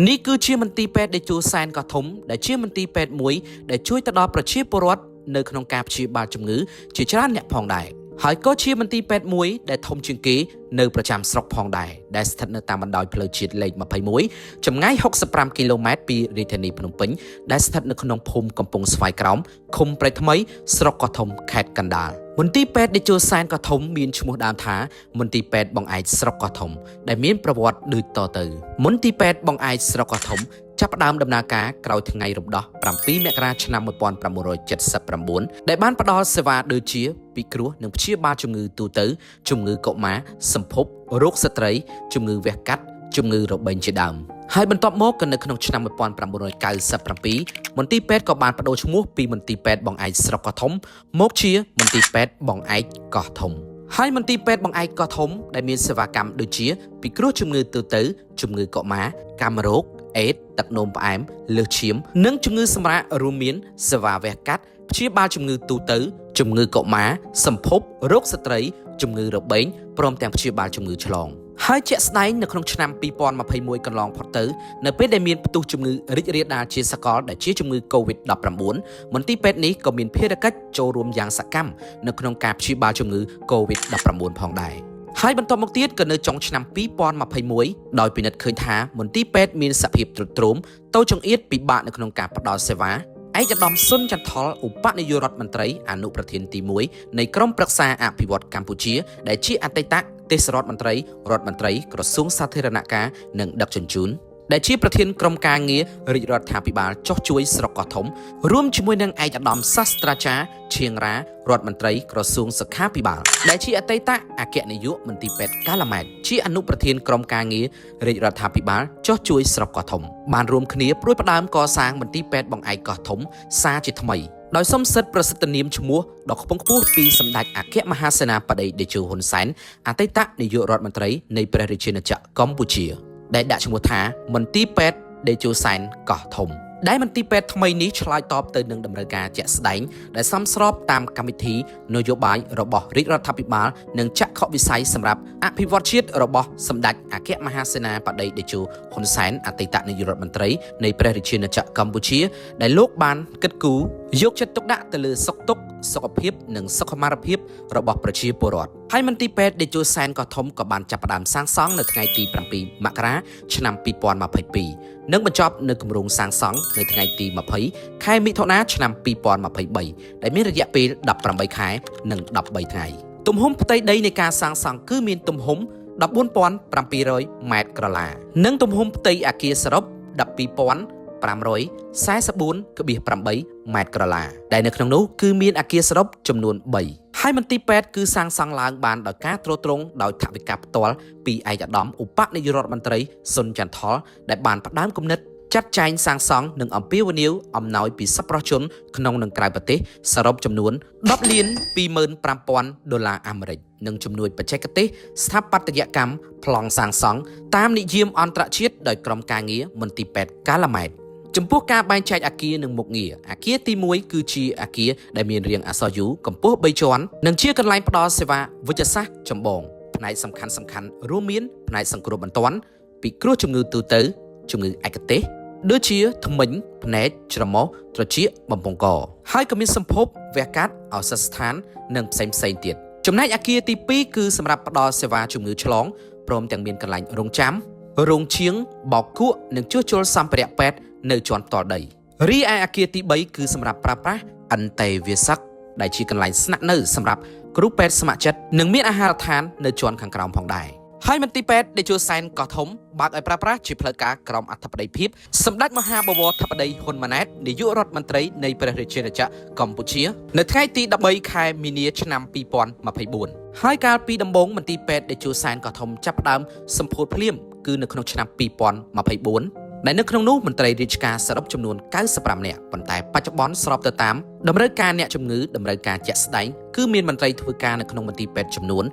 នេះគឺជាមន្ទីរពេទ្យតេជោសែនកោះធំដែលជាមន្ទីរពេទ្យមួយដែលជួយទៅដល់ប្រជាពលរដ្ឋនៅក្នុងការព្យាបាលជំងឺជាច្រើនអ្នកផងដែរហើយក៏ជាមន្ទីរពេទ្យមួយដែលធំជាងគេនៅប្រចាំស្រុកផងដែរដែលស្ថិតនៅតាមបណ្ដោយផ្លូវជាតិលេខ21ចម្ងាយ65គីឡូម៉ែត្រពីរាជធានីភ្នំពេញដែលស្ថិតនៅក្នុងភូមិកំពង់ស្វាយក្រោមឃុំព្រែកថ្មីស្រុកកោះធំខេត្តកណ្ដាលមន្ទីរពេទ្យតេជោសែនកោះធំមានឈ្មោះដើមថាមន្ទីរពេទ្យបង្អែកស្រុកកោះធំដែលមានប្រវត្តិដូចតទៅមន្ទីរពេទ្យបង្អែកស្រុកកោះធំចាប់ផ្ដើមដំណើរការក្រោយថ្ងៃរំដោះ7មករាឆ្នាំ1979ដែលបានផ្ដល់សេវាដូចជាពិគ្រោះនិងព្យាបាលជំងឺទូទៅជំងឺកុមារសម្ភពរោគស្ត្រីជំងឺវះកាត់ជំងឺរបេងជាដើមហើយបន្ទាប់មកក៏នៅក្នុងឆ្នាំ1997មន្ទីរពេទ្យក៏បានប្ដូរឈ្មោះពីមន្ទីរពេទ្យបង្អែកស្រុកកោះធំមកជាមន្ទីរពេទ្យបង្អែកកោះធំហើយមន្ទីរពេទ្យបង្អែកកោះធំដែលមានសេវាកម្មដូចជាពិគ្រោះជំងឺទូទៅជំងឺកុមារកាំរោគអេដទឹកនោមផ្អែមលើសឈាមនិងជំងឺសម្រាករួមមានសេវាវះកាត់ព្យាបាលជំងឺទូទៅជំងឺកុមារសម្ភពរោគស្ត្រីជំងឺរបេងព្រមទាំងព្យាបាលជំងឺឆ្លងហើយជាក់ស្ដែងនៅក្នុងឆ្នាំ2021កន្លងផុតទៅនៅពេលដែលមានផ្ទុះជំងឺរីករាលដាលជាសកលដែលជាជំងឺ Covid-19 មន្ទីរពេទ្យនេះក៏មានភារកិច្ចចូលរួមយ៉ាងសកម្មនៅក្នុងការព្យាបាលជំងឺ Covid-19 ផងដែរហើយបន្ទាប់មកទៀតក៏នៅចុងឆ្នាំ2021ដោយពិនិត្យឃើញថាមន្ទីរពេទ្យមានសភាពទ្រុឌទ្រោមតូចចង្អៀតពិបាកនៅក្នុងការផ្ដល់សេវាឯកឧត្តមស៊ុនចន្ទថុលឧបនាយករដ្ឋមន្ត្រីអនុប្រធានទី1នៃក្រុមប្រឹក្សាអភិវឌ្ឍកម្ពុជាដែលជាអតីតទេសរដ្ឋមន្ត្រីរដ្ឋមន្ត្រីក្រសួងសាធារណការនិងដឹកជញ្ជូនដែលជាប្រធានក្រុមការងាររាជរដ្ឋាភិបាលចុះជួយស្រុកកោះធំរួមជាមួយនឹងឯកឧត្តមសាស្ត្រាចារ្យឈៀងរ៉ារដ្ឋមន្ត្រីក្រសួងសុខាភិបាលដែលជាអតីតអគ្គនាយកមន្ទីរពេទ្យកាឡាម៉ែតជាអនុប្រធានក្រុមការងាររាជរដ្ឋាភិបាលចុះជួយស្រុកកោះធំបានរួមគ្នាព្រួយផ្ដើមកសាងមន្ទីរពេទ្យបង្អែកកោះធំសារជាថ្មីដោយសុំសិទ្ធិប្រសិទ្ធនាមឈ្មោះដ៏ខ្ពង់ខ្ពស់ពីសម្ដេចអគ្គមហាសេនាបតីតេជោហ៊ុនសែនអតីតនាយករដ្ឋមន្ត្រីនៃព្រះរាជាណាចក្រកម្ពុជាដែលដាក់ឈ្មោះថាមន្ទីរពេទ្យតេជោសែនកោះធំដែលមន្ទីរពេទ្យថ្មីនេះឆ្លើយតបទៅនឹងតម្រូវការជាក់ស្ដែងដែលសមស្របតាមកម្មវិធីនយោបាយរបស់រាជរដ្ឋាភិបាលនិងចក្ខុវិស័យសម្រាប់អភិវឌ្ឍជាតិរបស់សម្ដេចអគ្គមហាសេនាបតីតេជោហ៊ុនសែនអតីតនាយករដ្ឋមន្ត្រីនៃព្រះរាជាណាចក្រកម្ពុជាដែលលោកបានគិតគូរយកចិត្តទុកដាក់ទៅលើសុខទុក្ខសុខភាពនិងសុខុមាលភាពរបស់ប្រជាពលរដ្ឋហើយមន្ទីរពេទ្យតេជោសែនកោះធំក៏បានចាប់ផ្ដើមសាងសង់នៅថ្ងៃទី7មករាឆ្នាំ2022និងបញ្ចប់នៅគម្រោងសាងសង់នៅថ្ងៃទី20ខែមិថុនាឆ្នាំ2023ដែលមានរយៈពេល18ខែនិង13ថ្ងៃទំហំផ្ទៃដីនៃការសាងសង់គឺមានទំហំ14,700ម៉ែត្រក្រឡានិងទំហំផ្ទៃអគារសរុប12,544.8ម៉ែត្រក្រឡាដែលនៅក្នុងនោះគឺមានអគារសរុបចំនួន3ហើយមន្ទីរពេទ្យគឺសាងសង់ឡើងបានដោយការទ្រទ្រង់ដោយថវិកាផ្ទាល់ពីឯកឧត្តមឧបនាយករដ្ឋមន្ត្រីស៊ុនចន្ទថុលដែលបានផ្ដើមគំនិតចាត់ចែងសាងសង់និងអំពាវនាវអំណោយពីសប្បុរសជនក្នុងនិងក្រៅប្រទេសសរុបចំនួន10លាន25,000ដុល្លារអាមេរិកនិងជំនួយបច្ចេកទេសស្ថាបត្យកម្មប្លង់សាងសង់តាមនិយាមអន្តរជាតិដោយក្រុមការងារមន្ទីរពេទ្យកាឡាម៉ែតចំពោះការបែងចែកអគារនិងមុខងារអគារទី1គឺជាអគារដែលមានរាងអក្សរ U កម្ពស់3ជាន់និងជាកន្លែងផ្ដល់សេវាវិទ្យាសាស្ត្រចម្បងផ្នែកសំខាន់ៗរួមមានផ្នែកសង្គ្រោះបន្ទាន់ពិគ្រោះជំងឺទូទៅជំងឺឯកទេសដូចជាធ្មេញភ្នែកច្រមុះត្រចៀកបំពង់កហើយក៏មានសម្ភពវះកាត់ឱសថស្ថាននិងផ្សេងផ្សេងទៀតចំណែកអគារទី2គឺសម្រាប់ផ្ដល់សេវាជំងឺឆ្លងព្រមទាំងមានកន្លែងរងចាំរោងជាងបោកគក់និងជួសជុលសម្ភារៈពេទ្យនៅជាន់ផ្ទាល់ដីរីឯអគារទី3គឺសម្រាប់ប្រើប្រាស់អន្តេវាសឹកដែលជាកន្លែងស្នាក់នៅសម្រាប់គ្រូពេទ្យស្ម័គ្រចិត្តនិងមានអាហារដ្ឋាននៅជាន់ខាងក្រោមផងដែរហើយមន្ទីរពេទ្យតេជោសែនកោះធំបើកឲ្យប្រើប្រាស់ជាផ្លូវការក្រោមអធិបតីភាពសម្ដេចមហាបវរធិបតីហ៊ុនម៉ាណែតនាយករដ្ឋមន្ត្រីនៃព្រះរាជាណាចក្រកម្ពុជានៅថ្ងៃទី13ខែមីនាឆ្នាំ2024ហើយកាលពីដំបូងមន្ទីរពេទ្យតេជោសែនកោះធំចាប់ផ្ដើមសម្ពោធភ្លាមគឺនៅក្នុងឆ្នាំ2024ដែលនៅក្នុងនោះមន្ត្រីរាជការសរុបចំនួន95នាក់ប៉ុន្តែបច្ចុប្បន្នស្របទៅតាមតម្រូវការអ្នកជំងឺតម្រូវការជាក់ស្ដែងគឺមានមន្ត្រីធ្វើការនៅក្នុងមន្ទីរពេទ្យចំនួន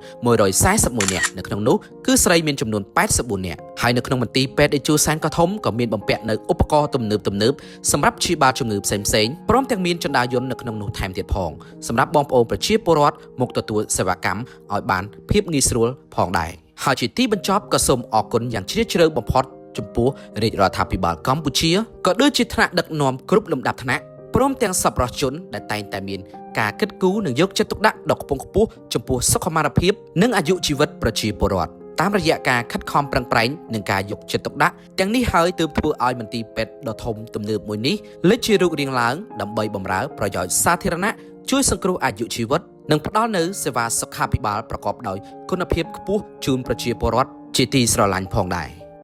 141នាក់នៅក្នុងនោះគឺស្រីមានចំនួន84នាក់ហើយនៅក្នុងមន្ទីរពេទ្យតេជោសែនកោះធំក៏មានបំពាក់នៅឧបករណ៍ទំនើបៗសម្រាប់ព្យាបាលជំងឺផ្សេងៗព្រមទាំងមានជណ្ដើរយន្តនៅក្នុងនោះថែមទៀតផងសម្រាប់បងប្អូនប្រជាពលរដ្ឋមកទទួលសេវាកម្មឲ្យបានភាពងាយស្រួលផងដែរហើយជាទីបញ្ចប់ក៏សូមអរគុណយ៉ាងជ្រាលជ្រៅបំផុត ចំពោះរាជរដ្ឋាភិបាលកម្ពុជាក៏ដូចជាថ្នាក់ដឹកនាំគ្រប់លំដាប់ថ្នាក់ព្រមទាំងសប្បុរសជនដែលតែងតែមានការគិតគូរនិងយកចិត្តទុកដាក់ដ៏ខ្ពង់ខ្ពស់ចំពោះសុខុមាលភាពនិងអាយុជីវិតប្រជាពលរដ្ឋតាមរយៈការខិតខំប្រឹងប្រែងនិងការយកចិត្តទុកដាក់ទាំងនេះហើយទើបធ្វើឲ្យមន្ទីរពេទ្យដ៏ធំទំនើបមួយនេះលេចជារូបរាងឡើងដើម្បីបម្រើប្រយោជន៍សាធារណៈជួយសង្គ្រោះអាយុជីវិតនិងផ្ដល់នូវសេវាសុខាភិបាលប្រកបដោយគុណភាពខ្ពស់ជូនប្រជាពលរដ្ឋជាទីស្រឡាញ់ផងដែរ។